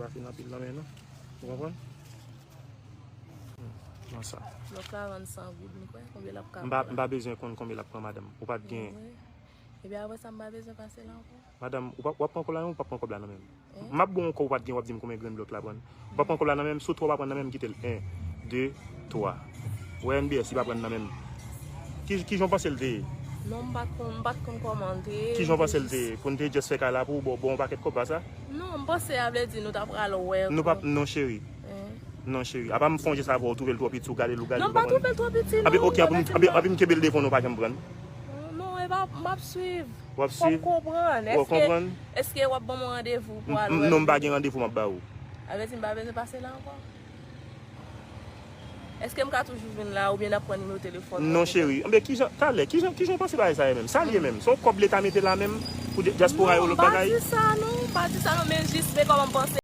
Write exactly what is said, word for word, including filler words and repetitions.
Pase nan pil nan men nou. Ou konprann? Hmm, nan sa. Blòk la vann san goud, m kwè. Konbyen l ap ka pran? M pa, m pa bezwen konn konbyen l ap pran, madanm. Ou pa t gen. Mwen. Ebyen, apre sa, m pa bezwen pase la ankò. Madanm, ou pa, w ap pran kòb la nan men m, ou p ap pran kòb la nan men m. M ap ba w yon kòb, ou pa t gen, w ap di m konbyen grenn blòk la pran. Ou p ap pran kòb la nan men m, sou twa w pa pran nan men m, kite l. En, de, twa. Ou wè N B S, li pa pran nan men m. Ki, ki jan w panse l te ye? Non, m pa t konn, m pa t konn kòman l te ye. Ki jan w panse l te ye? Pou n te just fè kay la pou ou, ba w, ba w yon pakèt kòb, pa sa? Non, m panse a vle di nou ta pral wè. Nou p ap, non, cheri. Non, cheri. Apa m fè yon jès avè w, ou twouve l twò piti, ou gade l, ou gade l, ou konprann? Non, m pa twouve l twò piti, non. Anben, ok, anben, anben, anben m kenbe l devan w, nou pa janm pran l. Non, e pa, m ap swiv. W ap swiv? Fò m konprann. W ap konprann? Èske, èske w ap ban m yon randevou pou al wè l? Non, m pa gen randevou m ap ba ou. Sa vle di m pa bezwen pase la ankò? Èske m ka toujou vin la oubyen n ap pran nimewo telefòn mwen? Non, cheri. Anben, kijan, talè, kijan, kijan w panse bagay sa ye menm? Sa l ye menm? Se yon kòb leta mete la menm pou dyaspora yo, lòt bagay? Non, m pa di sa non, m pa di sa non, men jis men kòman m panse.